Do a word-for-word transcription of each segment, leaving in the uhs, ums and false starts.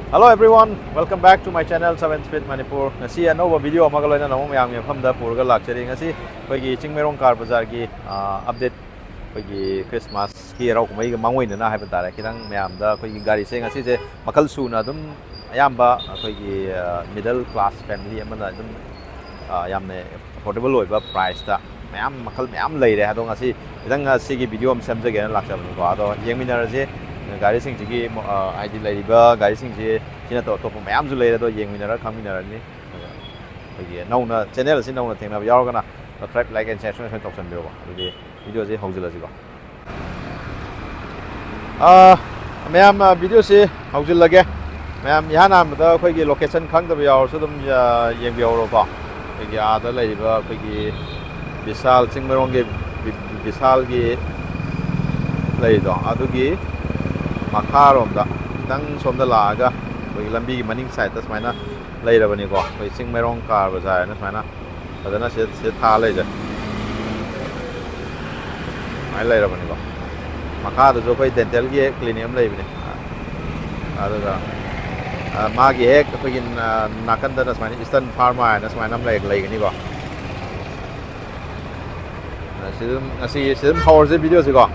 Hello everyone, welcome back to my channel seven Speed Manipur. ꯉꯁꯤ ꯑꯅꯧꯕ video ꯑꯃꯒ ꯂꯣꯏꯅꯅ ꯑꯃꯨꯛ ꯃꯌꯥꯝꯒꯤ ꯃꯐꯝꯗ ꯄꯨꯔꯒ ꯂꯥꯛꯆꯔꯤ꯫ ꯉꯁꯤ ꯑꯩꯈꯣꯏꯒꯤ ꯆꯤꯡꯃꯩꯔꯣꯡ ꯀꯥꯔ ꯕꯖꯥꯔꯒꯤ ꯑꯞꯗꯦꯠ, ꯑꯩꯈꯣꯏꯒꯤ ꯈ꯭ꯔꯤꯁꯃꯥꯁꯀꯤ ꯍꯔꯥꯎ ꯀꯨꯝꯍꯩꯒ ꯃꯥꯡꯑꯣꯏꯅꯅ ꯍꯥꯏꯕ ꯇꯥꯔꯦ, ꯈꯤꯇꯪ ꯃꯌꯥꯝꯗ ꯑꯩꯈꯣꯏꯒꯤ ꯒꯥꯔꯤꯁꯦ ꯉꯁꯤꯁꯦ ꯃꯈꯜ ꯁꯨꯅ ꯑꯗꯨꯝ ꯑꯌꯥꯝꯕ ꯑꯩꯈꯣꯏꯒꯤ ꯃꯤꯗꯜ ꯀ꯭ꯂꯥꯁ ꯐꯦꯃꯤꯂꯤ ꯑꯃꯅ ꯑꯗꯨꯝ ꯌꯥꯝꯅ ꯑꯦꯐꯣꯔꯗꯦꯕꯜ ꯑꯣꯏꯕ ꯄ꯭ꯔꯥꯏꯁꯇ ꯃꯌꯥꯝ, ꯃꯈꯜ ꯃꯌꯥꯝ ꯂꯩꯔꯦ꯫ ꯑꯗꯣ ꯉꯁꯤ ꯈꯤꯇꯪ ꯁꯤꯒꯤ ꯚꯤꯗꯤꯑꯣ ꯑꯃ ꯁꯦꯝꯖꯒꯦꯅ ꯂꯥꯛꯆꯕꯅꯤꯀꯣ꯫ ꯑꯗꯣ ꯌꯦꯡꯃꯤꯟꯅꯔꯁꯤ ꯒꯥꯔꯤꯁꯤꯡꯁꯤꯒꯤ, ꯍꯥꯏꯗꯤ ꯂꯩꯔꯤꯕ ꯒꯥꯔꯤꯁꯤꯡꯁꯤ ꯁꯤ ꯅꯠꯇꯕ ꯑꯇꯣꯞꯄ ꯃꯌꯥꯝꯁꯨ ꯂꯩꯔꯦ꯫ ꯑꯗꯣ ꯌꯦꯡꯃꯤꯟꯅꯔꯒ ꯈꯪꯃꯤꯟꯅꯔꯅꯤ꯫ ꯑꯗꯨꯒ ꯑꯩꯈꯣꯏꯒꯤ ꯅꯧꯅ, ꯆꯦꯅꯦꯜꯁꯤ ꯅꯧꯅ ꯊꯦꯡꯅꯕ ꯌꯥꯎꯔꯒꯅ subscribe, like and share ꯁꯨꯡꯁꯣꯏ ꯇꯧꯁꯟꯕꯤꯔꯣꯀꯣ꯫ ꯑꯗꯨꯗꯤ ꯚꯤꯗꯤꯑꯣꯁꯤ ꯍꯧꯖꯤꯜꯂꯁꯤꯀꯣ꯫ ꯑꯥ, ꯃꯌꯥꯝ, ꯑꯥ, ꯚꯤꯗꯤꯑꯣꯁꯤ ꯍꯧꯖꯤꯜꯂꯒꯦ꯫ ꯃꯌꯥꯝ ꯏꯍꯥꯟ ꯍꯥꯟꯕꯗ ꯑꯩꯈꯣꯏꯒꯤ ꯂꯣꯀꯦꯁꯟ ꯈꯪꯗꯕ ꯌꯥꯎꯔꯁꯨ ꯑꯗꯨꯝ, ꯑꯥ, ꯌꯦꯡꯕꯤꯍꯧꯔꯣꯀꯣ꯫ ꯑꯩꯈꯣꯏꯒꯤ ꯑꯥꯗ ꯂꯩꯔꯤꯕ ꯑꯩꯈꯣꯏꯒꯤ ꯕꯤꯁꯥꯜ, ꯆꯤꯡꯃꯩꯔꯣꯡꯒꯤ ꯕꯤ-, ꯕꯤꯁꯥꯜꯒꯤ ꯂꯩꯔꯤꯗꯣ, ꯑꯗꯨꯒꯤ ꯃꯈꯥꯔꯣꯝꯗ ꯈꯤꯇꯪ ꯁꯣꯝꯗ ꯂꯥꯛꯑꯒ ꯑꯩꯈꯣꯏꯒꯤ ꯂꯝꯕꯤꯒꯤ ꯃꯅꯤꯡ ꯁꯥꯏꯠꯇ ꯁꯨꯃꯥꯏꯅ ꯂꯩꯔꯕꯅꯤꯀꯣ꯫ ꯑꯩꯈꯣꯏ ꯆꯤꯡꯃꯩꯔꯣꯡ ꯀꯥꯔ ꯕꯖꯥꯔ ꯍꯥꯏꯅ ꯁꯨꯃꯥꯏꯅ ꯐꯖꯅ ꯁꯤꯗ, ꯁꯤꯗ ꯊꯥ ꯂꯩꯔꯦ꯫ ꯁꯨꯃꯥꯏꯅ ꯂꯩꯔꯕꯅꯤꯀꯣ꯫ ꯃꯈꯥꯗꯁꯨ ꯑꯩꯈꯣꯏ ꯗꯦꯟꯇꯦꯜꯒꯤ ꯍꯦꯛ ꯀ꯭ꯂꯤꯅꯤꯛ ꯑꯃ ꯂꯩꯕꯅꯦ꯫ ꯑꯗꯨꯒ, ꯑ, ꯃꯥꯒꯤ ꯍꯦꯛ ꯑꯩꯈꯣꯏꯒꯤ ꯅꯥ-, ꯅꯥꯀꯟꯗꯅ ꯁꯨꯃꯥꯏꯅ ꯏꯁꯇꯔꯟ ꯐꯥꯔꯃꯥ ꯍꯥꯏꯅ ꯁꯨꯃꯥꯏꯅ ꯑꯃ ꯂꯩ-, ꯂꯩꯒꯅꯤꯀꯣ꯫ ꯑ, ꯁꯤ ꯑꯗꯨꯝ, ꯉꯁꯤꯒꯤ ꯁꯤ ꯑꯗꯨꯝ ꯍꯧꯔꯁꯦ ꯚꯤꯗꯤꯑꯣꯁꯤꯀꯣ꯫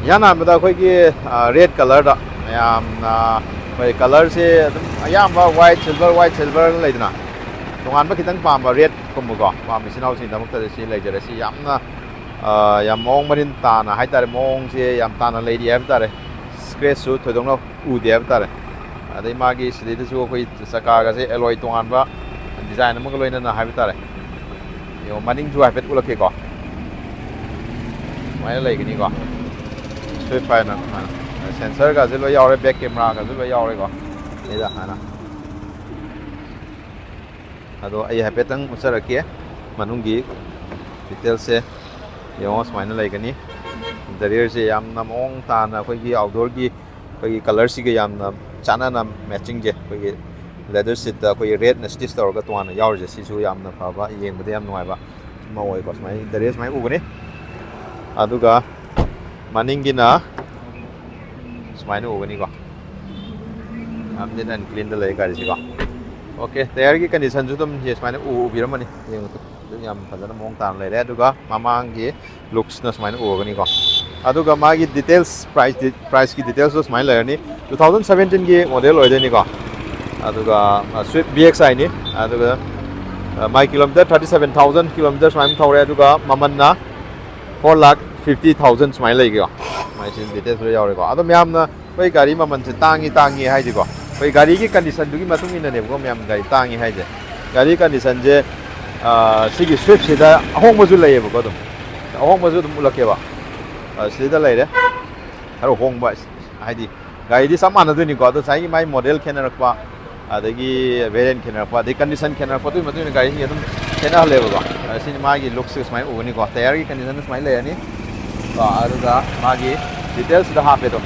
ꯏꯍꯥꯟ ꯍꯥꯟꯕꯗ ꯑꯩꯈꯣꯏꯒꯤ, ꯑ, ꯔꯦꯗ ꯀꯂꯔꯗ ꯌꯥꯝꯅ, ꯑꯩꯈꯣꯏ ꯀꯂꯔꯁꯦ ꯑꯗꯨꯝ ꯑꯌꯥꯝꯕ ꯋꯥꯏꯠ, ꯁꯤꯜꯚꯔ, ꯋꯥꯏꯠ, ꯁꯤꯜꯚꯔ ꯂꯩꯗꯅ, ꯇꯣꯉꯥꯟꯕ ꯈꯤꯇꯪ ꯄꯥꯝꯕ ꯔꯦꯗꯀꯨꯝꯕꯀꯣ, ꯄꯥꯝꯕ ꯏꯆꯤꯟ ꯏꯅꯥꯎꯁꯤꯡꯒꯤꯗꯃꯛꯇꯗꯤ ꯁꯤ ꯂꯩꯖꯔꯦ꯫ ꯁꯤ ꯌꯥꯝꯅ, ꯑ, ꯌꯥꯝ ꯃꯑꯣꯡ ꯃꯔꯤꯟ ꯇꯥꯅ ꯍꯥꯏꯇꯥꯔꯦ, ꯃꯑꯣꯡꯁꯦ ꯌꯥꯝ ꯇꯥꯅ ꯂꯩꯔꯤ ꯍꯥꯏꯕ ꯇꯥꯔꯦ꯫ ꯁ꯭ꯀ꯭ꯔꯦꯆꯁꯨ ꯊꯣꯏꯗꯣꯛꯅ ꯎꯗꯦ ꯍꯥꯏꯕ ꯇꯥꯔꯦ꯫ ꯑꯗꯩ ꯃꯥꯒꯤ ꯁꯤꯗꯩꯗꯁꯨ ꯑꯩꯈꯣꯏ ꯆꯀꯥꯒꯁꯦ ꯑꯦꯂꯣꯏ ꯇꯣꯉꯥꯟꯕ ꯗꯤꯖꯥꯏꯟ ꯑꯃꯒ ꯂꯣꯏꯅꯅ ꯍꯥꯏꯕ ꯇꯥꯔꯦ꯫ ꯌꯦꯡꯉꯣ, ꯃꯅꯤꯡꯁꯨ ꯍꯥꯏꯐꯦꯠ ꯎꯠꯂꯛꯀꯦꯀꯣ꯫ ꯁꯨꯃꯥꯏꯅ ꯂꯩꯒꯅꯤꯀꯣ꯫ ꯁ꯭ꯋꯤꯐ ꯍꯥꯏꯅ ꯁꯨꯃꯥꯏꯅ꯫ ꯁꯦꯟꯁꯔꯒꯁꯦ ꯂꯣꯏ ꯌꯥꯎꯔꯦ, ꯕꯦꯛ ꯀꯦꯃꯦꯔꯥꯒꯁꯨ ꯂꯣꯏ ꯌꯥꯎꯔꯦꯀꯣ꯫ ꯁꯤꯗ ꯍꯥꯟꯅ꯫ ꯑꯗꯣ ꯑꯩ ꯍꯥꯏꯐꯦꯠꯇꯪ ꯎꯠꯆꯔꯛꯀꯦ ꯃꯅꯨꯡꯒꯤ ꯗꯤꯇꯦꯜꯁꯁꯦ꯫ ꯌꯦꯡꯉꯣ, ꯁꯨꯃꯥꯏꯅ ꯂꯩꯒꯅꯤ꯫ ꯏꯟꯇꯔꯤꯌꯔꯁꯦ ꯌꯥꯝꯅ ꯃꯑꯣꯡ ꯇꯥꯅ ꯑꯩꯈꯣꯏꯒꯤ ꯑꯥꯎꯠꯗꯣꯔꯒꯤ ꯑꯩꯈꯣꯏꯒꯤ ꯀꯂꯔꯁꯤꯒ ꯌꯥꯝꯅ ꯆꯥꯟꯅꯅ ꯃꯦꯠꯆꯤꯡꯁꯦ, ꯑꯩꯈꯣꯏꯒꯤ ꯂꯦꯗꯔ ꯁꯤꯠꯇ ꯑꯩꯈꯣꯏꯒꯤ ꯔꯦꯗꯅ ꯁ꯭ꯇꯤꯆ ꯇꯧꯔꯒ ꯇꯣꯉꯥꯟꯅ ꯌꯥꯎꯔꯤꯁꯦ, ꯁꯤꯁꯨ ꯌꯥꯝꯅ ꯐꯕ, ꯌꯦꯡꯕꯗ ꯌꯥꯝ ꯅꯨꯡꯉꯥꯏꯕ ꯑꯃ ꯑꯣꯏꯀꯣ꯫ ꯁꯨꯃꯥꯏꯅ ꯏꯟꯇꯔꯤꯌꯔ ꯁꯨꯃꯥꯏꯅ ꯎꯒꯅꯤ꯫ ꯑꯗꯨꯒ ꯃꯅꯤꯡꯒꯤꯅ ꯁꯨꯃꯥꯏꯅ ꯎꯒꯅꯤꯀꯣ꯫ ꯌꯥꯝ neat and cleanꯗ ꯂꯩ ꯒꯥꯔꯤꯁꯤꯀꯣ꯫ ꯑꯣꯀꯦ, ꯇꯌꯔꯒꯤ ꯀꯟꯗꯤꯁꯟꯁꯨ ꯑꯗꯨꯝ ꯁꯤ ꯁꯨꯃꯥꯏꯅ ꯎ ꯎꯕꯤꯔꯝꯃꯅꯤ, ꯌꯦꯡꯉꯨ, ꯑꯗꯨꯝ ꯌꯥꯝ ꯐꯖꯅ ꯃꯑꯣꯡ ꯇꯥꯅ ꯂꯩꯔꯦ꯫ ꯑꯗꯨꯒ ꯃꯃꯥꯡꯒꯤ ꯂꯨꯛꯁꯅ ꯁꯨꯃꯥꯏꯅ ꯎꯔꯒꯅꯤꯀꯣ꯫ ꯑꯗꯨꯒ ꯃꯥꯒꯤ ꯗꯤꯇꯦꯜꯁ, ꯄ꯭ꯔꯥꯏꯁ ꯗꯤ-, ꯄ꯭ꯔꯥꯏꯁꯀꯤ ꯗꯤꯇꯦꯜꯁꯇꯣ ꯁꯨꯃꯥꯏꯅ ꯂꯩꯔꯅꯤ꯫ Two thousand seventeenꯒꯤ ꯃꯣꯗꯦꯜ ꯑꯣꯏꯗꯣꯏꯅꯤꯀꯣ꯫ ꯑꯗꯨꯒ Swift V X I ꯅꯤ꯫ ꯑꯗꯨꯒ ꯃꯥꯏ kilometre thirty seven thousand kilometre ꯁꯨꯃꯥꯏꯅ ꯊꯧꯔꯦ꯫ ꯑꯗꯨꯒ ꯃꯃꯜꯅ four lakh fifty thousand ꯁꯨꯃꯥꯏꯅ ꯂꯩꯒꯦꯀꯣ꯫ ꯃꯥꯏꯁꯤ ꯗꯤꯇꯦꯜꯁ ꯂꯣꯏ ꯌꯥꯎꯔꯦꯀꯣ꯫ ꯑꯗꯣ ꯃꯌꯥꯝꯅ ꯑꯩꯈꯣꯏ ꯒꯥꯔꯤ ꯃꯃꯜꯁꯦ ꯇꯥꯡꯉꯤ ꯇꯥꯡꯉꯤ ꯍꯥꯏꯁꯦꯀꯣ, ꯑꯩꯈꯣꯏ ꯒꯥꯔꯤꯒꯤ ꯀꯟꯗꯤꯁꯟꯗꯨꯒꯤ ꯃꯇꯨꯡ ꯏꯟꯅꯅꯦꯕꯀꯣ ꯃꯌꯥꯝ ꯒꯥꯔꯤ ꯇꯥꯡꯉꯤ ꯍꯥꯏꯁꯦ꯫ ꯒꯥꯔꯤ ꯀꯟꯗꯤꯁꯟꯁꯦ, ꯑ, ꯁꯤꯒꯤ ꯁ꯭ꯋꯤꯐꯁꯤꯗ ꯑꯍꯣꯡꯕꯁꯨ ꯂꯩꯌꯦꯕꯀꯣ꯫ ꯑꯗꯨꯝ ꯑꯍꯣꯡꯕꯁꯨ ꯑꯗꯨꯝ ꯎꯠꯂꯛꯀꯦꯕ꯫ ꯑ, ꯁꯤꯗ ꯂꯩꯔꯦ ꯈꯔ ꯍꯣꯡꯕ, ꯍꯥꯏꯗꯤ ꯒꯥꯔꯤꯗꯤ ꯆꯞ ꯃꯥꯟꯅꯗꯣꯏꯅꯤꯀꯣ, ꯑꯗꯣ ꯉꯁꯥꯏꯒꯤ ꯃꯥꯏ ꯃꯣꯗꯦꯜ ꯈꯦꯠꯅꯔꯛꯄ, ꯑꯗꯒꯤ ꯚꯦꯔꯤꯌꯦꯟ ꯈꯦꯠꯅꯔꯛꯄ, ꯑꯗꯩ ꯀꯟꯗꯤꯁꯟ ꯈꯦꯠꯅꯔꯛꯄ, ꯑꯗꯨꯒꯤ ꯃꯇꯨꯡ ꯏꯟꯅ ꯒꯥꯔꯤꯁꯤꯡꯁꯦ ꯑꯗꯨꯝ ꯈꯦꯠꯅꯍꯜꯂꯦꯕꯀꯣ꯫ ꯑ, ꯁꯤꯅꯤ ꯃꯥꯒꯤ ꯂꯨꯛꯁꯦ ꯁꯨꯃꯥꯏꯅ ꯎꯒꯅꯤꯀꯣ, ꯇꯌꯔꯒꯤ ꯀꯟꯗꯤꯁꯟ ꯁꯨꯃꯥꯏꯅ ꯂꯩꯔꯅꯤ꯫ ꯀꯣ, ꯑꯗꯨꯒ ꯃꯥꯒꯤ ꯗꯤꯇꯦꯜꯁꯤꯗ ꯍꯥꯞꯄꯦ ꯑꯗꯣ꯫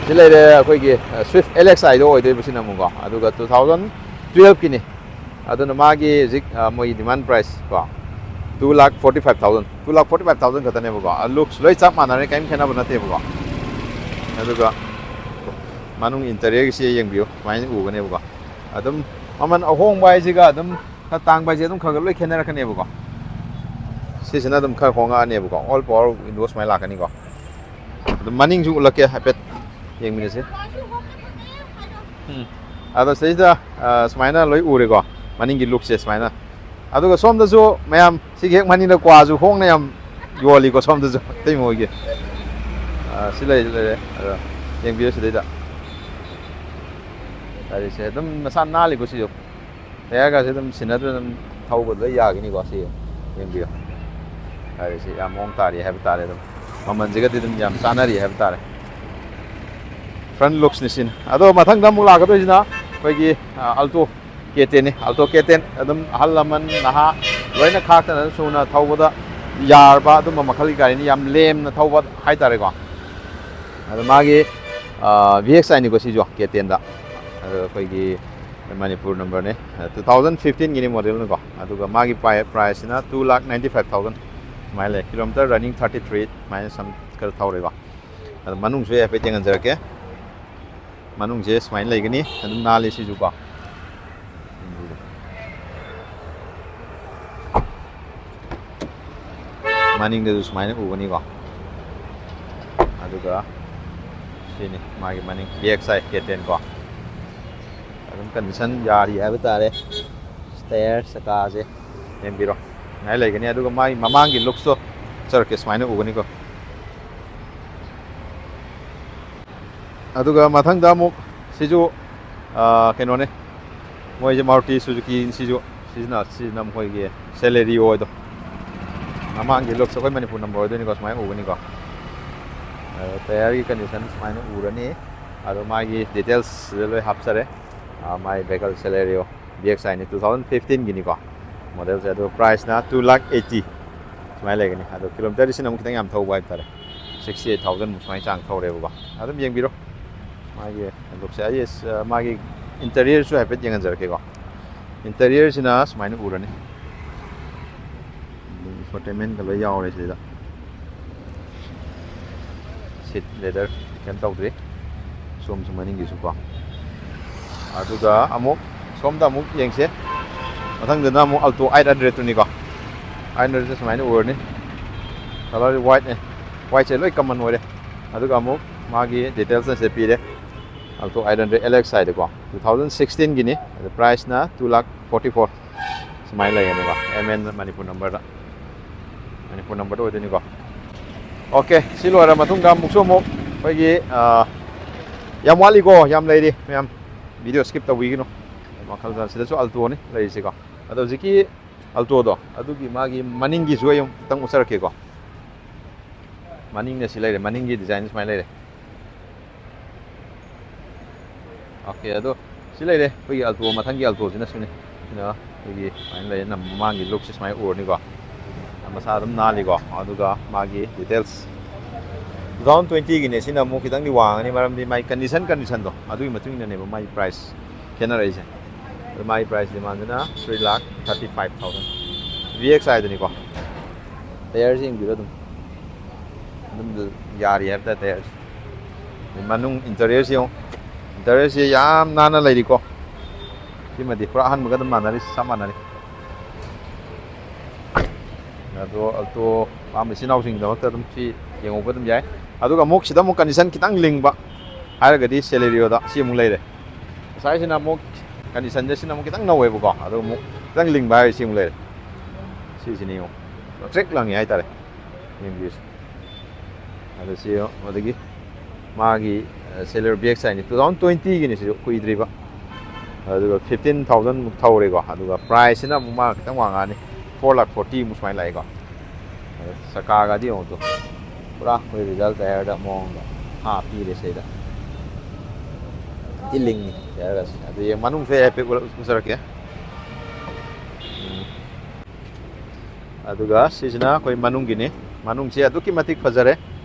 ꯁꯤ ꯂꯩꯔꯦ ꯑꯩꯈꯣꯏꯒꯤ, ꯑ, Swift L X Iꯗꯣ ꯑꯣꯏꯗꯣꯏꯕ ꯁꯤꯅ ꯑꯃꯨꯛꯀꯣ꯫ ꯑꯗꯨꯒ two thousand twelveꯀꯤꯅꯤ꯫ ꯑꯗꯨꯅ ꯃꯥꯒꯤ ꯍꯧꯖꯤꯛ, ꯑ, ꯃꯣꯏꯒꯤ demand price ꯀꯣ, two lakh forty five thousand, two lakh forty five thousand ꯈꯛꯇꯅꯦꯕꯀꯣ꯫ ꯑ, ꯂꯨꯛꯁ ꯂꯣꯏ ꯆꯞ ꯃꯥꯟꯅꯔꯦ, ꯀꯔꯤꯝ ꯈꯦꯠꯅꯕ ꯅꯠꯇꯦꯕꯀꯣ꯫ ꯑꯗꯨꯒ ꯃꯅꯨꯡ ꯏꯟꯇꯔꯤꯌꯔꯒꯤꯁꯤ ꯌꯦꯡꯕꯤꯌꯨ, ꯁꯨꯃꯥꯏꯅ ꯎꯒꯅꯦꯕꯀꯣ꯫ ꯑꯗꯨꯝ ꯃꯃꯜ ꯑꯍꯣꯡꯕ ꯍꯥꯏꯁꯤꯒ ꯑꯗꯨꯝ ꯈꯔ ꯇꯥꯡꯕ ꯍꯥꯏꯁꯦ ꯑꯗꯨꯝ ꯈꯔ ꯈꯔ ꯂꯣꯏ ꯈꯦꯠꯅꯔꯛꯀꯅꯦꯕꯀꯣ꯫ ꯁꯤꯁꯤꯅ ꯑꯗꯨꯝ ꯈꯔ ꯍꯣꯡꯉꯛꯑꯅꯦꯕꯀꯣ꯫ All power window ꯁꯨꯃꯥꯏꯅ ꯂꯥꯛꯀꯅꯤꯀꯣ꯫ ꯑꯗꯨꯝ ꯃꯅꯤꯡꯁꯨ ꯎꯠꯂꯛꯀꯦ ꯍꯥꯏꯐꯦꯠ ꯌꯦꯡꯃꯤꯟꯅꯁꯤ꯫ ꯎꯝ꯫ ꯑꯗꯣ ꯁꯤꯗꯩꯁꯤꯗ, ꯑ, ꯁꯨꯃꯥꯏꯅ ꯂꯣꯏ ꯎꯔꯦꯀꯣ, ꯃꯅꯤꯡꯒꯤ ꯂꯨꯛꯁꯦ ꯁꯨꯃꯥꯏꯅ꯫ ꯑꯗꯨꯒ ꯁꯣꯝꯗꯁꯨ ꯃꯌꯥꯝ ꯁꯤꯒꯤ ꯍꯦꯛ ꯃꯅꯤꯡꯗ ꯀ꯭ꯋꯥꯁꯨ ꯍꯣꯡꯅ ꯌꯥꯝ ꯌꯣꯜꯂꯤꯀꯣ ꯁꯣꯝꯗꯁꯨ, ꯑꯇꯩ ꯃꯣꯏꯒꯤ꯫ ꯑ, ꯁꯤ ꯂꯩꯔꯦ, ꯂꯩꯔꯦ꯫ ꯑꯗꯣ ꯌꯦꯡꯕꯤꯌꯨ ꯁꯤꯗꯩꯗ꯫ ꯒꯥꯔꯤꯁꯦ ꯑꯗꯨꯝ ꯃꯁꯥ ꯅꯥꯜꯂꯤꯀꯣ ꯁꯤꯁꯨ꯫ ꯇꯌꯥꯔꯒꯁꯦ ꯑꯗꯨꯝ ꯁꯤꯟꯅꯗ꯭ꯔ ꯑꯗꯨꯝ ꯊꯧꯕ ꯂꯣꯏ ꯌꯥꯒꯅꯤꯀꯣ ꯁꯤ꯫ ꯌꯦꯡꯕꯤꯌꯨ꯫ ꯒꯥꯔꯤꯁꯤ ꯌꯥꯝ ꯃꯑꯣꯡ ꯇꯥꯔꯤ ꯍꯥꯏꯕ ꯇꯥꯔꯦ ꯑꯗꯨꯝ꯫ ꯃꯃꯜꯁꯤꯒꯗꯤ ꯑꯗꯨꯝ ꯌꯥꯝ ꯆꯥꯅꯔꯤ ꯍꯥꯏꯕ ꯇꯥꯔꯦ꯫ Front lookꯁꯅꯤ ꯁꯤꯅ꯫ ꯑꯗꯣ ꯃꯊꯪꯗ ꯑꯃꯨꯛ ꯂꯥꯛꯀꯗꯣꯏꯁꯤꯅ ꯑꯩꯈꯣꯏꯒꯤ, ꯑ, Alto K ten ꯅꯤ꯫ Alto K ten ꯑꯗꯨꯝ ꯑꯍꯜ ꯂꯃꯟ ꯅꯍꯥ ꯂꯣꯏꯅ ꯈꯥꯛꯇꯅ ꯁꯨꯅ ꯊꯧꯕꯗ ꯌꯥꯔꯕ ꯑꯗꯨꯝꯕ ꯃꯈꯜꯒꯤ ꯒꯥꯔꯤꯅꯤ꯫ ꯌꯥꯝ ꯂꯦꯝꯅ ꯊꯧꯕ ꯍꯥꯏꯇꯥꯔꯦꯀꯣ꯫ ꯑꯗꯣ ꯃꯥꯒꯤ, ꯑ, V X I ꯅꯤꯀꯣ ꯁꯤꯁꯨ K ten ꯗ꯫ ꯑꯗꯣ ꯑꯩꯈꯣꯏꯒꯤ ꯃꯅꯤꯄꯨꯔ numberꯅꯦ꯫ Two thousand fifteenꯒꯤꯅꯤ modelꯅꯤꯀꯣ꯫ ꯑꯗꯨꯒ ꯃꯥꯒꯤ ꯄ꯭ꯔꯥꯏ-, priceꯁꯤꯅ two lakh ninety five thousand ꯁꯨꯃꯥꯏꯅ ꯂꯩ꯫ Kilometer running thirty three ꯁꯨꯃꯥꯏꯅ ꯁꯝ ꯈꯔ ꯊꯧꯔꯦꯀꯣ꯫ ꯑꯗꯣ ꯃꯅꯨꯡꯁꯨ ꯑꯩ ꯍꯥꯏꯐꯦꯠ ꯌꯦꯡꯍꯟꯖꯔꯛꯀꯦ꯫ ꯃꯅꯨꯡꯁꯦ ꯁꯨꯃꯥꯏꯅ ꯂꯩꯒꯅꯤ, ꯑꯗꯨꯝ ꯅꯥꯜꯂꯤ ꯁꯤꯁꯨꯀꯣ꯫ ꯃꯅꯤꯡꯗꯁꯨ ꯁꯨꯃꯥꯏꯅ ꯎꯒꯅꯤꯀꯣ꯫ ꯑꯗꯨꯒ ꯁꯤꯅꯤ ꯃꯥꯒꯤ ꯃꯅꯤꯡ, ꯕꯦꯛ ꯁꯥꯏꯠ ꯀꯦꯇꯦꯟ ꯀꯣ꯫ ꯑꯗꯨꯝ ꯀꯟꯗꯤꯁꯟ ꯌꯥꯔꯤ ꯍꯥꯏꯕ ꯇꯥꯔꯦ꯫ ꯇꯌꯥꯔ ꯆꯀꯥꯁꯦ ꯌꯦꯡꯕꯤꯔꯣ, ꯁꯨꯃꯥꯏꯅ ꯂꯩꯒꯅꯤ꯫ ꯑꯗꯨꯒ ꯃꯥꯒꯤ ꯃꯃꯥꯡꯒꯤ ꯂꯨꯛꯁꯇꯣ ꯆꯠꯂꯛꯀꯦ, ꯁꯨꯃꯥꯏꯅ ꯎꯒꯅꯤꯀꯣ꯫ ꯑꯗꯨꯒ ꯃꯊꯪꯗ ꯑꯃꯨꯛ ꯁꯤꯁꯨ, ꯑꯥ, ꯀꯩꯅꯣꯅꯦ, ꯃꯣꯏꯁꯦ ꯃꯥꯔꯨꯇꯤ ꯁꯨꯖꯨꯀꯤ ꯁꯤꯁꯨ ꯁꯤꯖꯤꯟꯅ ꯁꯤꯖꯤꯟꯅ ꯃꯈꯣꯏꯒꯤ ꯁꯦꯂꯦꯔꯤꯑꯣ ꯍꯥꯏꯗꯣ꯫ ꯃꯃꯥꯡꯒꯤ ꯂꯨꯛꯁꯦ ꯑꯩꯈꯣꯏ ꯃꯅꯤꯄꯨꯔ ꯅꯝꯕꯔ ꯑꯣꯏꯗꯣꯏꯅꯤꯀꯣ, ꯁꯨꯃꯥꯏꯅ ꯎꯒꯅꯤꯀꯣ꯫ ꯑꯗꯣ ꯇꯌꯥꯔꯒꯤ ꯀꯟꯗꯤꯁꯟ ꯁꯨꯃꯥꯏꯅ ꯎꯔꯅꯤ꯫ ꯑꯗꯣ ꯃꯥꯒꯤ ꯗꯤꯇꯦꯜꯁ ꯁꯤꯗ ꯂꯣꯏ ꯍꯥꯞꯆꯔꯦ꯫ ꯑꯥ, ꯃꯥꯒꯤ ꯚꯦꯍꯤꯀꯜ ꯁꯦꯂꯦꯔꯤꯑꯣ ꯕꯤ ꯑꯦꯛꯁ ꯑꯥꯏꯅꯤ, ꯇꯨ ꯊꯥꯎꯖꯟ ꯐꯤꯐꯇꯤꯟꯒꯤꯅꯤꯀꯣ ꯃꯣꯗꯦꯜꯁꯦ꯫ ꯑꯗꯣ ꯄ꯭ꯔꯥꯏꯁꯅ ꯇꯨ ꯂꯥꯛ ꯑꯩꯠꯇꯤ ꯁꯨꯃꯥꯏꯅ ꯂꯩꯒꯅꯤ꯫ ꯑꯗꯣ ꯀꯤꯂꯣꯃꯤꯇꯔꯗꯤ ꯁꯤꯅ ꯑꯃꯨꯛ ꯈꯤꯇꯪ ꯌꯥꯝ ꯊꯧꯕ ꯍꯥꯏꯇꯥꯔꯦ, ꯁꯤꯛꯁꯇꯤ ꯑꯩꯠ ꯊꯥꯎꯖꯟꯃꯨꯛ ꯁꯨꯃꯥꯏꯅ ꯆꯥꯡ ꯊꯧꯔꯦꯕꯀꯣ꯫ ꯑꯗꯨꯝ ꯌꯦꯡꯕꯤꯔꯣ ꯃꯥꯒꯤ ꯂꯨꯛꯁꯦ꯫ ꯑꯩ, ꯑ, ꯃꯥꯒꯤ ꯏꯟꯇꯔꯤꯌꯔꯁꯨ ꯍꯥꯏꯐꯦꯠ ꯌꯦꯡꯍꯟꯖꯔꯛꯀꯦꯀꯣ꯫ ꯏꯟꯇꯔꯤꯌꯔꯁꯤꯅ ꯁꯨꯃꯥꯏꯅ ꯎꯔꯅꯤ꯫ ꯏꯟꯐꯣꯇꯦꯟꯃꯦꯟꯒ ꯂꯣꯏ ꯌꯥꯎꯔꯦ ꯁꯤꯗ꯫ ꯁꯤꯠ ꯂꯦꯗꯔ ꯀꯩꯝ ꯇꯧꯗ꯭ꯔꯤ꯫ ꯁꯣꯝꯁꯨ ꯃꯅꯤꯡꯒꯤꯁꯨ ꯀꯣ꯫ ꯑꯗꯨꯒ ꯑꯃꯨꯛ ꯁꯣꯝꯗ ꯑꯃꯨꯛ ꯌꯦꯡꯁꯦ꯫ ꯃꯊꯪꯗꯅ ꯑꯃꯨꯛ Alto eight hundred ꯇꯨꯅꯤꯀꯣ꯫ Eight hundred ꯁꯦ ꯁꯨꯃꯥꯏꯅ ꯎꯔꯅꯤ꯫ ꯀꯂꯔ ꯋꯥꯏꯠꯅꯦ꯫ ꯋꯥꯏꯠꯁꯦ ꯂꯣꯏ ꯀꯃꯟ ꯑꯣꯏꯔꯦ꯫ ꯑꯗꯨꯒ ꯑꯃꯨꯛ ꯃꯥꯒꯤ ꯗꯤꯇꯦꯜꯁꯅ ꯁꯤꯗ ꯄꯤꯔꯦ꯫ Alto eight hundred L X ꯍꯥꯏꯗꯀꯣ, ꯇꯨ ꯊꯥꯎꯖꯟ ꯁꯤꯛꯁꯇꯤꯟꯒꯤꯅꯤ꯫ ꯑꯗꯣ ꯄ꯭ꯔꯥꯏꯁꯅ ꯇꯨ ꯂꯥꯛ ꯐꯣꯔꯇꯤ ꯐꯣꯔ ꯁꯨꯃꯥꯏꯅ ꯂꯩꯒꯅꯤꯀꯣ꯫ ꯑꯦꯝ ꯑꯦꯟ ꯃꯅꯤꯄꯨꯔ ꯅꯝꯕꯔꯗ, ꯃꯅꯤꯄꯨꯔ ꯅꯝꯕꯔꯗ ꯑꯣꯏꯗꯣꯏꯅꯤꯀꯣ꯫ ꯑꯣꯀꯦ, ꯁꯤ ꯂꯣꯏꯔ ꯃꯇꯨꯡꯗ ꯑꯃꯨꯛꯁꯨ ꯑꯃꯨꯛ ꯑꯩꯈꯣꯏꯒꯤ, ꯑꯥ, ꯌꯥꯝ ꯋꯥꯠꯂꯤꯀꯣ, ꯌꯥꯝ ꯂꯩꯔꯤ ꯃꯌꯥꯝ, ꯚꯤꯗꯤꯑꯣ ꯁ꯭ꯀꯤꯞ ꯇꯧꯕꯤꯒꯅꯨ꯫ ꯃꯈꯜ ꯃꯈꯜ ꯁꯤꯗꯁꯨ ꯑꯜꯇꯣꯅꯤ ꯂꯩꯔꯤꯁꯤꯀꯣ꯫ ꯑꯗꯣ ꯍꯧꯖꯤꯛꯀꯤ ꯑꯜꯇꯣꯗꯣ ꯑꯗꯨꯒꯤ ꯃꯥꯒꯤ ꯃꯅꯤꯡꯒꯤꯁꯨ ꯑꯩ ꯑꯃꯨꯛꯇꯪ ꯎꯠꯆꯔꯛꯀꯦꯀꯣ꯫ ꯃꯅꯤꯡꯅ ꯁꯤ ꯂꯩꯔꯦ, ꯃꯅꯤꯡꯒꯤ ꯗꯤꯖꯥꯏꯟ ꯁꯨꯃꯥꯏꯅ ꯂꯩꯔꯦ꯫ ꯑꯣꯀꯦ, ꯑꯗꯣ ꯁꯤ ꯂꯩꯔꯦ ꯑꯩꯈꯣꯏꯒꯤ ꯑꯜꯇꯣ, ꯃꯊꯪꯒꯤ ꯑꯜꯇꯣꯁꯤꯅ ꯁꯤꯅꯤ꯫ ꯁꯤꯅ ꯑꯩꯈꯣꯏꯒꯤ ꯁꯨꯃꯥꯏꯅ ꯂꯩꯔꯦ, ꯃꯃꯥꯡꯒꯤ ꯂꯨꯛꯁꯦ ꯁꯨꯃꯥꯏꯅ ꯎꯔꯅꯤꯀꯣ꯫ ꯃꯁꯥ ꯑꯗꯨꯝ ꯅꯥꯜꯂꯤꯀꯣ꯫ ꯑꯗꯨꯒ ꯃꯥꯒꯤ ꯗꯤꯇꯦꯜꯁ, ꯇꯨ ꯊꯥꯎꯖꯟ ꯇ꯭ꯋꯦꯟꯇꯤꯒꯤꯅꯦ꯫ ꯁꯤꯅ ꯑꯃꯨꯛ ꯈꯤꯇꯪꯗꯤ ꯋꯥꯡꯉꯅꯤ, ꯃꯔꯝꯗꯤ ꯃꯥꯒꯤ ꯀꯟꯗꯤꯁꯟ, ꯀꯟꯗꯤꯁꯟꯗꯣ ꯑꯗꯨꯒꯤ ꯃꯇꯨꯡ ꯏꯟꯅꯅꯦꯕ ꯃꯥꯒꯤ ꯄ꯭ꯔꯥꯏꯁ ꯈꯦꯠꯅꯔꯛꯏꯁꯦ꯫ ꯑꯗꯣ ꯃꯥꯒꯤ ꯄ꯭ꯔꯥꯏꯁ ꯗꯤꯃꯥꯟꯁꯤꯅ three lakh thirty five thousand. V X ꯑꯥꯏꯗꯨꯅꯤꯀꯣ꯫ ꯇꯌꯥꯔꯁꯤ ꯌꯦꯡꯕꯤꯔꯣ ꯑꯗꯨꯝ꯫ ꯑꯗꯨꯝ ꯌꯥꯔꯤ ꯍꯥꯏꯕ ꯇꯥꯔꯦ ꯇꯌꯥꯔꯁꯤ꯫ ꯑꯗꯩ ꯃꯅꯨꯡ ꯏꯟꯇꯔꯤꯌꯔꯁꯤ ꯌꯦꯡꯉꯣ꯫ ꯏꯟꯇꯔꯤꯌꯔꯁꯦ ꯌꯥꯝ ꯅꯥꯟꯅ ꯂꯩꯔꯤꯀꯣ꯫ ꯁꯤꯃꯗꯤ ꯄꯨꯔꯥ ꯑꯍꯟꯕꯒ ꯑꯗꯨꯝ ꯃꯥꯟꯅꯔꯤ, ꯆꯞ ꯃꯥꯟꯅꯔꯤ꯫ ꯑꯗꯣ ꯑꯜꯇꯣ ꯄꯥꯝꯕ ꯏꯆꯤꯟ ꯏꯅꯥꯎꯁꯤꯡꯒꯤꯗꯃꯛꯇ ꯑꯗꯨꯝ ꯁꯤ ꯌꯦꯡꯍꯧꯕ ꯑꯗꯨꯝ ꯌꯥꯏ꯫ ꯑꯗꯨꯒ ꯑꯃꯨꯛ ꯁꯤꯗ ꯑꯃꯨꯛ ꯀꯟꯗꯤꯁꯟ ꯈꯤꯇꯪ ꯂꯤꯡꯕ ꯍꯥꯏꯔꯒꯗꯤ ꯁꯦꯂꯦꯔꯤꯑꯣꯗ ꯁꯤ ꯑꯃꯨꯛ ꯂꯩꯔꯦ꯫ ꯉꯁꯥꯏꯁꯤꯅ ꯑꯃꯨꯛ ꯀꯟꯗꯤꯁꯟꯁꯦ ꯁꯤꯅ ꯑꯃꯨꯛ ꯈꯤꯇꯪ ꯅꯧꯋꯦꯕꯀꯣ, ꯑꯗꯣ ꯑꯃꯨꯛ ꯈꯤꯇꯪ ꯂꯤꯡꯕ ꯍꯥꯏꯔꯒꯗꯤ ꯁꯤ ꯑꯃꯨꯛ ꯂꯩꯔꯦ꯫ ꯁꯤꯁꯤꯅ ꯌꯦꯡꯉꯨ, ꯂꯪꯇ꯭ꯔꯤꯛ ꯂꯪꯉꯤ ꯍꯥꯏꯇꯥꯔꯦ꯫ ꯌꯦꯡꯕꯤꯌꯨ꯫ ꯑꯗ ꯁꯤ ꯑꯗꯒꯤ ꯃꯥꯒꯤ ꯁꯦꯂꯔ ꯕꯦꯛ ꯁꯥꯏꯠꯅꯤ, ꯇꯨ ꯊꯥꯎꯖꯟ ꯇ꯭ꯋꯦꯟꯇꯤꯒꯤꯅꯤ ꯁꯤꯁꯨ, ꯀꯨꯏꯗ꯭ꯔꯤꯕ꯫ ꯑꯗꯨꯒ ꯐꯤꯐꯇꯤꯟ ꯊꯥꯎꯖꯟꯃꯨꯛ ꯊꯧꯔꯦꯀꯣ꯫ ꯑꯗꯨꯒ ꯄ꯭ꯔꯥꯏꯁꯁꯤꯅ ꯑꯃꯨꯛ ꯃꯥ ꯈꯤꯇꯪ ꯋꯥꯡꯉꯛꯑꯅꯤ, ꯐꯣꯔ ꯂꯥꯛ ꯐꯣꯔꯇꯤꯃꯨꯛ ꯁꯨꯃꯥꯏꯅ ꯂꯥꯛꯑꯦꯀꯣ꯫ ꯑꯗ ꯆꯀꯥꯒꯗꯤ ꯌꯦꯡꯉꯨ ꯇꯨ, ꯄꯨꯔꯥ ꯑꯩꯈꯣꯏ ꯔꯤꯖꯜ ꯇꯥꯌꯔꯗ ꯃꯑꯣꯡꯗ ꯍꯥꯞꯄꯤꯔꯦ ꯁꯤꯗ꯫ ꯊꯤ ꯂꯤꯡꯉꯤ ꯇꯥꯌꯔꯒꯁꯦ꯫ ꯑꯗꯨ ꯌꯦꯡ ꯃꯅꯨꯡꯁꯦ ꯍꯥꯏꯐꯦꯠ ꯎꯠꯂ-, ꯎꯠꯆꯔꯛꯀꯦ꯫ ꯎꯝ꯫ ꯑꯗꯨꯒ ꯁꯤꯁꯤꯅ ꯑꯩꯈꯣꯏ ꯃꯅꯨꯡꯒꯤꯅꯤ꯫ ꯃꯅꯨꯡꯁꯦ ꯑꯗꯨꯛꯀꯤ ꯃꯇꯤꯛ ꯐꯖꯔꯦ,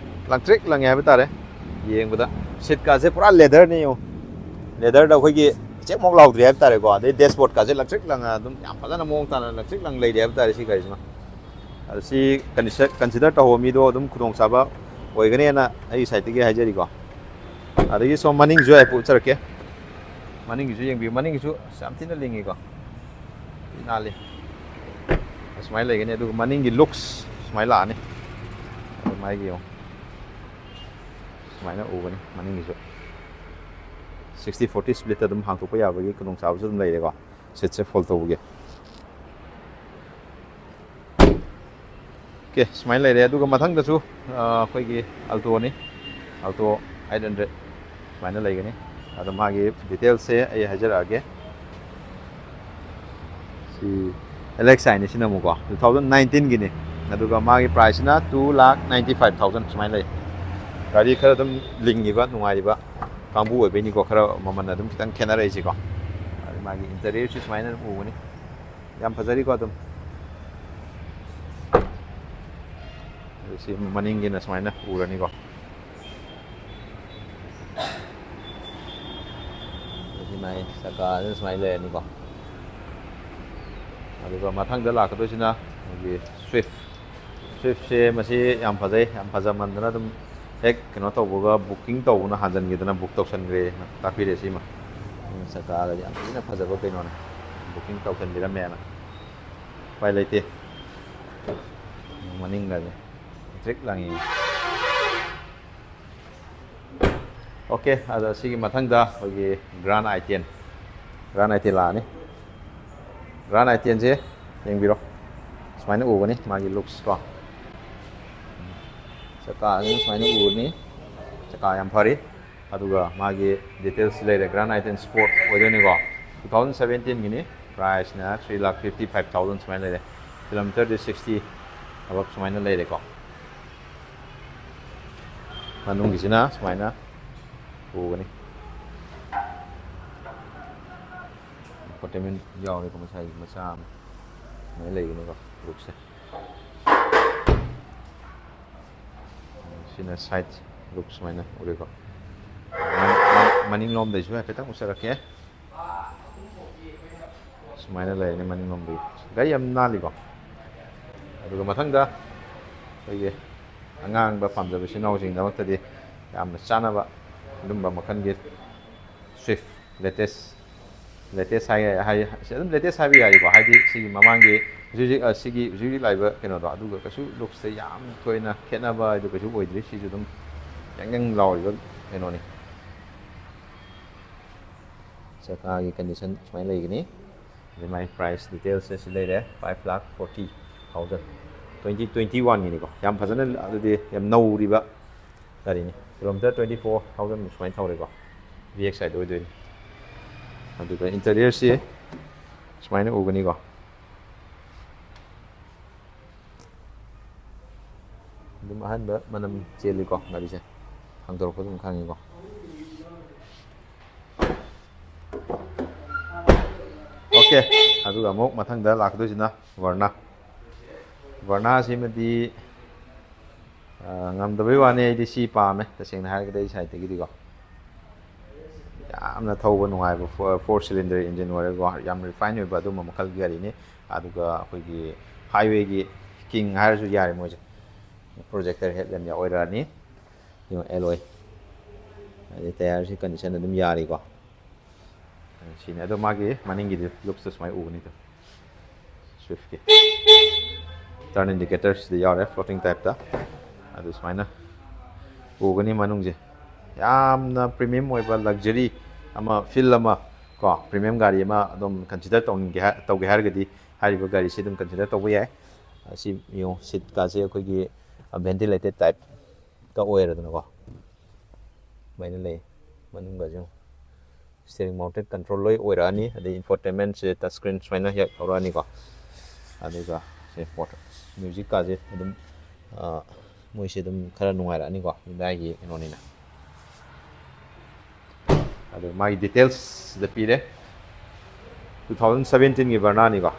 ꯂꯪꯇ꯭ꯔꯤꯛ ꯂꯪꯉꯦ ꯍꯥꯏꯕ ꯇꯥꯔꯦ꯫ ꯌꯦꯡꯕꯗ ꯁꯤꯠꯀꯥꯁꯦ ꯄꯨꯔꯥ ꯂꯦꯗꯔꯅꯤ ꯌꯦꯡꯉꯨ꯫ ꯂꯦꯗꯔꯗ ꯑꯩꯈꯣꯏꯒꯤ ꯆꯦꯛꯃꯣꯛ ꯂꯥꯎꯗ꯭ꯔꯤ ꯍꯥꯏꯕ ꯇꯥꯔꯦꯀꯣ꯫ ꯑꯗꯩ ꯗꯦꯁꯕꯣꯔꯗꯀꯥꯁꯦ ꯂꯪꯇ꯭ꯔꯤꯛ ꯂꯪꯉ ꯑꯗꯨꯝ ꯌꯥꯝ ꯐꯖꯅ ꯃꯑꯣꯡ ꯇꯥꯅ ꯂꯪꯇ꯭ꯔꯤꯛ ꯂꯪ ꯂꯩꯔꯤ ꯍꯥꯏꯕ ꯇꯥꯔꯦ ꯁꯤ ꯒꯥꯔꯤꯁꯤꯃ꯫ ꯑꯗꯣ ꯁꯤ ꯀꯟꯁꯤꯗꯔ ꯇꯧꯍꯧꯕ ꯃꯤꯗꯣ ꯑꯗꯨꯝ ꯈꯨꯗꯣꯡꯆꯥꯕ ꯑꯣꯏꯒꯅꯦꯅ ꯑꯩꯒꯤ ꯁꯥꯏꯠꯇꯒꯤ ꯍꯥꯏꯖꯔꯤꯀꯣ꯫ ꯑꯗꯒꯤ ꯁꯣꯝ ꯃꯅꯤꯡꯁꯨ ꯍꯥꯏꯐꯦꯠ ꯎꯠꯆꯔꯛꯀꯦ꯫ ꯃꯅꯤꯡꯒꯤꯁꯨ ꯌꯦꯡꯕꯤꯌꯨ, ꯃꯅꯤꯡꯒꯤꯁꯨ ꯑꯁ ꯌꯥꯝ ꯊꯤꯅ ꯂꯤꯡꯉꯤꯀꯣ꯫ ꯅꯥꯜꯂꯤ꯫ ꯑꯁꯨꯃꯥꯏꯅ ꯂꯩꯒꯅꯤ, ꯑꯗꯨꯒ ꯃꯅꯤꯡꯒꯤ ꯂꯨꯛꯁ ꯁꯨꯃꯥꯏꯅ ꯂꯥꯛꯑꯅꯤ꯫ ꯑꯗꯨ ꯃꯥꯒꯤ ꯌꯦꯡꯉꯨ, ꯁꯨꯃꯥꯏꯅ ꯎꯒꯅꯤ ꯃꯅꯤꯡꯒꯤꯁꯨ꯫ ꯁꯤꯛꯁꯇꯤ ꯐꯣꯔꯇꯤ ꯁ꯭ꯄ꯭ꯂꯤꯠꯇ ꯑꯗꯨꯝ ꯍꯥꯡꯇꯣꯛꯄ ꯌꯥꯕꯒꯤ ꯈꯨꯗꯣꯡꯆꯥꯕꯁꯨ ꯑꯗꯨꯝ ꯂꯩꯔꯦꯀꯣ, ꯁꯤꯠꯁꯦ ꯐꯣꯜ ꯇꯧꯕꯒꯤ꯫ ꯑꯣꯀꯦ, ꯁꯨꯃꯥꯏꯅ ꯂꯩꯔꯦ꯫ ꯑꯗꯨꯒ ꯃꯊꯪꯗꯁꯨ, ꯑ, ꯑꯩꯈꯣꯏꯒꯤ ꯑꯜꯇꯣꯅꯤ, ꯑꯜꯇꯣ ꯑꯩꯠ ꯍꯟꯗ꯭ꯔꯦꯠ ꯁꯨꯃꯥꯏꯅ ꯂꯩꯒꯅꯤ꯫ ꯑꯗꯣ ꯃꯥꯒꯤ ꯗꯤꯇꯦꯜꯁꯁꯦ ꯑꯩ ꯍꯥꯏꯖꯔꯛꯑꯒꯦ꯫ ꯁꯤ ꯑꯦꯜ ꯑꯦꯛꯁ ꯑꯥꯏꯅꯤ ꯁꯤꯅ ꯑꯃꯨꯛꯀꯣ, ꯇꯨ ꯊꯥꯎꯖꯟ ꯅꯥꯏꯟꯇꯤꯟꯒꯤꯅꯤ꯫ ꯑꯗꯨꯒ ꯃꯥꯒꯤ ꯄ꯭ꯔꯥꯏꯁꯁꯤꯅ ꯇꯨ ꯂꯥꯛ ꯅꯥꯏꯟꯇꯤ ꯐꯥꯏꯚ ꯊꯥꯎꯖꯟ ꯁꯨꯃꯥꯏꯅ ꯂꯩ꯫ ꯒꯥꯔꯤ ꯈꯔ ꯑꯗꯨꯝ ꯂꯤꯡꯉꯤꯕ, ꯅꯨꯡꯉꯥꯏꯔꯤꯕ ꯀꯥꯡꯕꯨ ꯑꯣꯏꯕꯩꯅꯤꯀꯣ, ꯈꯔ ꯃꯃꯜ ꯑꯗꯨꯝ ꯈꯤꯇꯪ ꯈꯦꯠꯅꯔꯛꯏꯁꯦꯀꯣ꯫ ꯑꯗꯩ ꯃꯥꯒꯤ ꯏꯟꯇꯔꯤꯌꯔꯁꯨ ꯁꯨꯃꯥꯏꯅ ꯑꯗꯨꯝ ꯎꯒꯅꯤ꯫ ꯌꯥꯝ ꯐꯖꯔꯤꯀꯣ ꯑꯗꯨꯝ꯫ ꯑꯗꯨ ꯁꯤ ꯃꯅꯤꯡꯒꯤꯅ ꯁꯨꯃꯥꯏꯅ ꯎꯔꯅꯤꯀꯣ꯫ ꯑꯗꯨ ꯁꯤ ꯃꯥꯒꯤ ꯆꯀꯥꯁꯤꯅ ꯁꯨꯃꯥꯏꯅ ꯂꯩꯔꯅꯤꯀꯣ꯫ ꯑꯗꯨꯒ ꯃꯊꯪꯗ ꯂꯥꯛꯀꯗꯣꯏꯁꯤꯅ ꯑꯩꯈꯣꯏꯒꯤ ꯁ꯭ꯋꯤꯐ꯫ ꯁ꯭ꯋꯤꯐꯁꯦ ꯃꯁꯤ ꯌꯥꯝ ꯐꯖꯩ, ꯌꯥꯝ ꯐꯖꯃꯟꯗꯅ ꯑꯗꯨꯝ ꯍꯦꯛ ꯀꯩꯅꯣ ꯇꯧꯕꯒ booking ꯇꯧꯕꯅ ꯍꯥꯟꯖꯟꯒꯦꯗꯅ book ꯇꯧꯁꯟꯈ꯭ꯔꯦꯅ ꯇꯥꯛꯄꯤꯔꯦ ꯁꯤꯃ꯫ ꯎꯝ, ꯆꯀꯥꯗ ꯌꯥꯝ ꯊꯤꯅ ꯐꯖꯕ ꯀꯩꯅꯣꯅꯦ, booking ꯇꯧꯁꯟꯕꯤꯔꯝꯃꯦꯅ꯫ ꯎꯄꯥꯏ ꯂꯩꯇꯦ꯫ ꯃꯅꯤꯡꯒꯁꯦ ꯇ꯭ꯔꯤꯛ ꯂꯪꯉꯤ꯫ ꯑꯣꯀꯦ, ꯑꯗꯣ ꯁꯤꯒꯤ ꯃꯊꯪꯗ ꯑꯩꯈꯣꯏꯒꯤ Grand i ten, Grand i ten ꯂꯥꯛꯑꯅꯤ꯫ Grand i ten ꯁꯦ ꯌꯦꯡꯕꯤꯔꯣ, ꯁꯨꯃꯥꯏꯅ ꯎꯒꯅꯤ ꯃꯥꯒꯤ looks ꯀꯣ꯫ ꯆꯀꯥ ꯑꯅꯤ ꯁꯨꯃꯥꯏꯅ ꯎꯔꯅꯤ, ꯆꯀꯥ ꯌꯥꯝ ꯐꯔꯤ꯫ ꯑꯗꯨꯒ ꯃꯥꯒꯤ details ꯂꯩꯔꯦ, Grand i ten Sport ꯑꯣꯏꯗꯣꯏꯅꯤꯀꯣ, two thousand seventeen Guinea. Price ꯅ three lakh fifty five thousand ꯁꯨꯃꯥꯏꯅ ꯂꯩꯔꯦ꯫ Kilometer ꯗꯤ sixty ꯑꯕꯞ ꯁꯨꯃꯥꯏꯅ ꯂꯩꯔꯦꯀꯣ꯫ ꯃꯅꯨꯡꯒꯤꯁꯤꯅ ꯁꯨꯃꯥꯏꯅ ꯎꯒꯅꯤ꯫ Infotainment ꯌꯥꯎꯔꯦꯀꯣ, ꯃꯁꯥꯒꯤ ꯃꯆꯥ ꯑꯃ ꯁꯨꯃꯥꯏꯅ ꯂꯩꯒꯅꯤꯀꯣ, looks ꯁꯦ꯫ ꯁꯤꯅ side look ꯁꯨꯃꯥꯏꯅ ꯎꯔꯦꯀꯣ꯫ ꯃꯅꯤꯡ ꯂꯣꯝꯗꯩꯁꯨ ꯍꯥꯏꯐꯦꯠꯇꯪ ꯎꯠꯆꯔꯛꯀꯦ꯫ ꯁꯨꯃꯥꯏꯅ ꯂꯩꯔꯅꯤ ꯃꯅꯤꯡ ꯂꯣꯝꯗꯒꯤ꯫ ꯒꯥꯔꯤ ꯌꯥꯝ ꯅꯥꯜꯂꯤꯀꯣ꯫ ꯑꯗꯨꯒ ꯃꯊꯪꯗ ꯑꯩꯈꯣꯏꯒꯤ ꯑꯉꯥꯡꯕ ꯄꯥꯝꯖꯕ ꯏꯆꯤꯟ ꯏꯅꯥꯎꯁꯤꯡꯒꯤꯗꯃꯛꯇꯗꯤ ꯌꯥꯝꯅ ꯆꯥꯅꯕ ꯑꯗꯨꯝꯕ ꯃꯈꯜꯒꯤ Swift latest, latest ꯍꯥꯏ, ꯍꯥꯏ, ꯑꯗꯨꯝ latest ꯍꯥꯏꯕ ꯌꯥꯏꯀꯣ, ꯍꯥꯏꯗꯤ ꯁꯤꯒꯤ ꯃꯃꯥꯡꯒꯤ ꯍꯧꯖꯤꯛ ꯍꯧꯖꯤꯛ, ꯑ, ꯁꯤꯒꯤ ꯍꯧꯖꯤꯛ ꯍꯧꯖꯤꯛ ꯂꯥꯛꯏꯕ ꯀꯩꯅꯣꯗꯣ, ꯑꯗꯨꯒ ꯀꯩꯁꯨ looks ꯁꯦ ꯌꯥꯝ ꯊꯣꯏꯅ ꯈꯦꯠꯅꯕ ꯍꯥꯏꯗꯨ ꯀꯩꯁꯨ ꯑꯣꯏꯗ꯭ꯔꯤ꯫ ꯁꯤꯁꯨ ꯑꯗꯨꯝ ꯌꯥꯡ ꯌꯥꯡ ꯂꯥꯎꯔꯤꯕ ꯀꯩꯅꯣꯅꯤ꯫ ꯆꯀꯥꯒꯤ condition ꯁꯨꯃꯥꯏꯅ ꯂꯩꯒꯅꯤ꯫ ꯑꯗꯩ ꯃꯥꯒꯤ price details ꯁꯦ ꯁꯤ ꯂꯩꯔꯦ, five lakh forty thousand, twenty twenty one ꯒꯤꯅꯤꯀꯣ꯫ ꯌꯥꯝ ꯐꯖꯅ, ꯑꯗꯨꯗꯤ ꯌꯥꯝ ꯅꯧꯔꯤꯕ ꯒꯥꯔꯤꯅꯤ꯫ Kilometer twenty four thousand ꯃꯨꯛ ꯁꯨꯃꯥꯏꯅ ꯊꯧꯔꯦꯀꯣ꯫ V X I ꯗ ꯑꯣꯏꯗꯣꯏꯅꯤ꯫ ꯑꯗꯨꯒ interior ꯁꯤ ꯁꯨꯃꯥꯏꯅ ꯎꯒꯅꯤꯀꯣ꯫ ꯑꯗꯨꯝ ꯑꯍꯟꯕ ꯃꯅꯝ ꯆꯦꯜꯂꯤꯀꯣ ꯒꯥꯔꯤꯁꯦ, ꯍꯥꯡꯗꯣꯔꯛꯄ ꯑꯗꯨꯝ ꯈꯪꯉꯤꯀꯣ꯫ ꯑꯣꯀꯦ, ꯑꯗꯨꯒ ꯑꯃꯨꯛ ꯃꯊꯪꯗ ꯂꯥꯛꯀꯗꯣꯏꯁꯤꯅ Verna꯫ Verna ꯁꯤꯃꯗꯤ, ꯑ, ꯉꯝꯗꯕꯩ ꯋꯥꯅꯤ, ꯑꯩꯗꯤ ꯁꯤ ꯄꯥꯝꯃꯦ, ꯇꯁꯦꯡꯅ ꯍꯥꯏꯔꯒꯗꯤ ꯑꯩ side ꯇꯒꯤꯗꯤꯀꯣ꯫ ꯌꯥꯝꯅ ꯊꯧꯕ ꯅꯨꯡꯉꯥꯏꯕ, four, four cylinder engine ꯑꯣꯏꯔꯒꯀꯣ, ꯌꯥꯝ refine ꯑꯣꯏꯕ ꯑꯗꯨꯝꯕ ꯃꯈꯜꯒꯤ ꯒꯥꯔꯤꯅꯤ꯫ ꯑꯗꯨꯒ ꯑꯩꯈꯣꯏꯒꯤ highway ꯒꯤ king ꯍꯥꯏꯔꯁꯨ ꯌꯥꯔꯦ ꯃꯣꯏꯁꯦ꯫ Projector headlamp ꯌꯥꯎꯔꯛꯑꯅꯤ꯫ ꯌꯦꯡꯉꯣ, alloy꯫ ꯑꯗꯩ tyre ꯁꯤ condition ꯑꯗꯨꯝ ꯌꯥꯔꯤꯀꯣ꯫ ꯁꯤꯅꯤ꯫ ꯑꯗꯣ ꯃꯥꯒꯤ ꯃꯅꯤꯡꯒꯤꯗꯤ looks ꯁꯨꯃꯥꯏꯅ ꯎꯒꯅꯤꯗꯣ, Swift ꯀꯤ turn indicator ꯁꯤꯗ ꯌꯥꯎꯔꯦ, floating type ꯇ꯫ ꯑꯗꯨ ꯁꯨꯃꯥꯏꯅ ꯎꯒꯅꯤ ꯃꯅꯨꯡꯁꯦ꯫ ꯌꯥꯝꯅ premium ꯑꯣꯏꯕ luxury ꯑꯃ, feel ꯑꯃ ꯀꯣ, premium ꯒꯥꯔꯤ ꯑꯃ ꯑꯗꯨꯝ consider ꯇꯧꯅꯤꯡꯒꯦ ꯍꯥꯏ-, ꯇꯧꯒꯦ ꯍꯥꯏꯔꯒꯗꯤ ꯍꯥꯏꯔꯤꯕ ꯒꯥꯔꯤꯁꯤ ꯑꯗꯨꯝ consider ꯇꯧꯕ ꯌꯥꯏ꯫ ꯑꯁꯤ ꯌꯦꯡꯉꯣ, seat ꯀꯥꯁꯦ ꯑꯩꯈꯣꯏꯒꯤ ventilated type ꯀ ꯑꯣꯏꯔꯦꯗꯅꯀꯣ꯫ ꯁꯨꯃꯥꯏꯅ ꯂꯩ꯫ ꯃꯅꯨꯡꯒꯁꯨ steering mounted control ꯂꯣꯏ ꯑꯣꯏꯔꯛꯑꯅꯤ꯫ ꯑꯗꯩ infotainment ꯁꯦ touch screen ꯁꯨꯃꯥꯏꯅ ꯍꯦꯛ ꯊꯣꯛꯂꯛꯑꯅꯤꯀꯣ꯫ ꯑꯗꯨꯒ ꯁꯦ ꯄꯣꯠ, music ꯀꯥꯁꯦ ꯑꯗꯨꯝ, ꯑ, ꯃꯣꯏꯁꯦ ꯑꯗꯨꯝ ꯈꯔ ꯅꯨꯡꯉꯥꯏꯔꯛꯑꯅꯤꯀꯣ, Hyundai ꯒꯤ ꯀꯩꯅꯣꯅꯤꯅ꯫ ꯑꯗꯨ ꯃꯥꯒꯤ details ꯁꯤꯗ ꯄꯤꯔꯦ꯫ Two thousand seventeen ꯒꯤ Verna ꯅꯤꯀꯣ꯫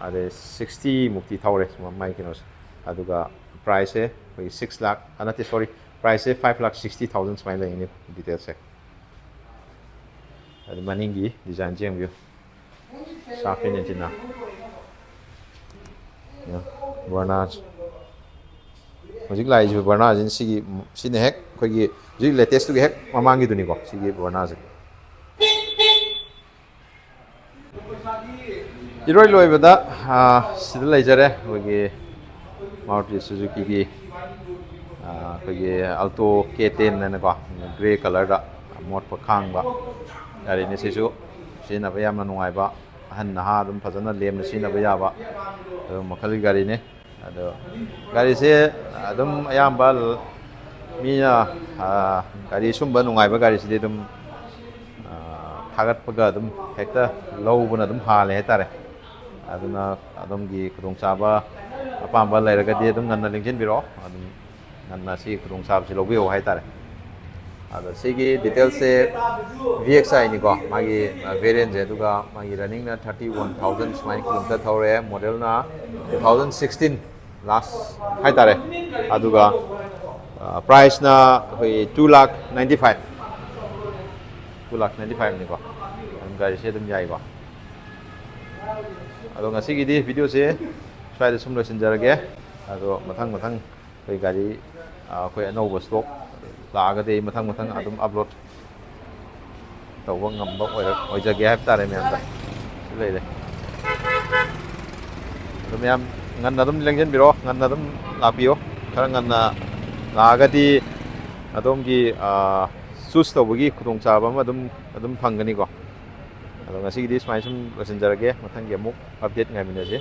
ꯑꯗꯩ sixty ꯃꯨꯛꯇꯤ ꯊꯧꯔꯦ ꯃꯥꯒꯤ ꯀꯩꯅꯣꯁꯦ꯫ ꯑꯗꯨꯒ price ꯁꯦ ꯑꯩꯈꯣꯏꯒꯤ six lakh, ꯑ, ꯅꯠꯇꯦ, sorry, price ꯁꯦ five lakh sixty thousand ꯁꯨꯃꯥꯏꯅ ꯂꯩꯒꯅꯤ details ꯁꯦ꯫ ꯑꯗꯨ ꯃꯅꯤꯡꯒꯤ design ꯁꯦ ꯌꯦꯡꯕꯤꯌꯨ꯫ Shark fin engine ꯅ꯫ ꯌꯦꯡꯉꯣ, Verna ꯁꯦ꯫ ꯍꯧꯖꯤꯛ ꯂꯥꯛꯏꯁꯤꯕꯨ Verna ꯁꯤꯅ, ꯁꯤꯒꯤ, ꯁꯤꯅ ꯍꯦꯛ ꯑꯩꯈꯣꯏꯒꯤ ꯍꯧꯖꯤꯛ latest ꯇꯨꯒꯤ ꯍꯦꯛ ꯃꯃꯥꯡꯒꯤꯗꯨꯅꯤꯀꯣ, ꯁꯤꯒꯤ Verna ꯁꯦ꯫ ꯏꯔꯣꯏ ꯂꯣꯏꯕꯗ, ꯑ, ꯁꯤꯗ ꯂꯩꯖꯔꯦ ꯑꯩꯈꯣꯏꯒꯤ Maruti Suzuki ꯒꯤ, ꯑ, ꯑꯩꯈꯣꯏꯒꯤ Alto K ten ꯍꯥꯏꯅꯀꯣ, grey colour ꯗ ꯑꯃꯣꯠꯄ ꯈꯥꯡꯕ ꯒꯥꯔꯤꯅꯤ꯫ ꯁꯤꯁꯨ ꯁꯤꯖꯤꯟꯅꯕ ꯌꯥꯝꯅ ꯅꯨꯡꯉꯥꯏꯕ, ꯑꯍꯟ ꯅꯍꯥ ꯑꯗꯨꯝ ꯐꯖꯅ ꯂꯦꯝꯅ ꯁꯤꯖꯤꯟꯅꯕ ꯌꯥꯕ ꯑꯗꯨꯝ ꯃꯈꯜꯒꯤ ꯒꯥꯔꯤꯅꯤ꯫ ꯑꯗꯣ ꯒꯥꯔꯤꯁꯦ ꯑꯗꯨꯝ ꯑꯌꯥꯝꯕ ꯃꯤꯅ, ꯑ, ꯒꯥꯔꯤ ꯁꯨꯝꯕ ꯅꯨꯡꯉꯥꯏꯕ ꯒꯥꯔꯤꯁꯤꯗꯤ ꯑꯗꯨꯝ, ꯑ, ꯊꯥꯒꯠꯄꯒ ꯑꯗꯨꯝ ꯍꯦꯛꯇ ꯂꯧꯕꯅ ꯑꯗꯨꯝ ꯍꯥꯜꯂꯦ ꯍꯥꯏꯇꯥꯔꯦ꯫ ꯑꯗꯨꯅ ꯑꯗꯣꯝꯒꯤ ꯈꯨꯗꯣꯡꯆꯥꯕ ꯑꯄꯥꯝꯕ ꯂꯩꯔꯒꯗꯤ ꯑꯗꯨꯝ ꯉꯟꯅ ꯂꯦꯡꯁꯤꯟꯕꯤꯔꯛꯑꯣ꯫ ꯑꯗꯨꯝ ꯉꯟꯅ ꯁꯤꯒꯤ ꯈꯨꯗꯣꯡꯆꯥꯕꯁꯤ ꯂꯧꯕꯤꯍꯧ ꯍꯥꯏꯇꯥꯔꯦ꯫ ꯑꯗꯣ ꯁꯤꯒꯤ details say V X I ꯅꯤꯀꯣ, ꯃꯥꯒꯤ, ꯑ, variant ꯁꯦ꯫ ꯑꯗꯨꯒ ꯃꯥꯒꯤ running ꯅ thirty one thousand ꯁꯨꯃꯥꯏꯅ kilometer ꯊꯧꯔꯦ꯫ Model ꯅ two thousand sixteen last ꯍꯥꯏꯇꯥꯔꯦ꯫ ꯑꯗꯨꯒ, ꯑ, price ꯅ ꯑꯩꯈꯣꯏ two lakh ninety five, two lakh ninety five ꯅꯤꯀꯣ꯫ ꯑꯗꯨꯝ ꯒꯥꯔꯤꯁꯦ ꯑꯗꯨꯝ ꯌꯥꯏꯀꯣ꯫ ꯑꯗꯣ ꯉꯁꯤꯒꯤꯗꯤ video ꯁꯦ ꯁ꯭ꯋꯥꯏꯗ ꯁꯨꯝ ꯂꯣꯏꯁꯤꯟꯖꯔꯒꯦ꯫ ꯑꯗꯣ ꯃꯊꯪ ꯃꯊꯪ ꯑꯩꯈꯣꯏ ꯒꯥꯔꯤ, ꯑ, ꯑꯩꯈꯣꯏ ꯑꯅꯧꯕ stock ꯂꯥꯛꯑꯒꯗꯤ ꯑꯩ ꯃꯊꯪ ꯃꯊꯪ ꯑꯗꯨꯝ ꯑꯞꯂꯣꯗ ꯇꯧꯕ ꯉꯝꯕ ꯑꯣꯏꯔ-, ꯑꯣꯏꯖꯒꯦ ꯍꯥꯏꯕ ꯇꯥꯔꯦ ꯃꯌꯥꯝꯗ꯫ ꯁꯤ ꯂꯩꯔꯦ꯫ ꯑꯗꯣ ꯃꯌꯥꯝ ꯉꯟꯅ ꯑꯗꯨꯝ ꯂꯦꯡꯁꯤꯟꯕꯤꯔꯣ, ꯉꯟꯅ ꯑꯗꯨꯝ ꯂꯥꯛꯄꯤꯌꯣ꯫ ꯈꯔ ꯉꯟꯅ ꯂꯥꯛꯑꯒꯗꯤ ꯑꯗꯣꯝꯒꯤ, ꯑꯥ, ꯆꯨꯁ ꯇꯧꯕꯒꯤ ꯈꯨꯗꯣꯡꯆꯥꯕ ꯑꯃ ꯑꯗꯨꯝ, ꯑꯗꯨꯝ ꯐꯪꯒꯅꯤꯀꯣ꯫ ꯑꯗꯣ ꯉꯁꯤꯒꯤꯗꯤ ꯁꯨꯃꯥꯏꯅ ꯁꯨꯝ ꯂꯣꯏꯁꯤꯟꯖꯔꯒꯦ꯫ ꯃꯊꯪꯒꯤ ꯑꯃꯨꯛ ꯑꯞꯗꯦꯠ ꯉꯥꯏꯃꯤꯟꯅꯁꯤ꯫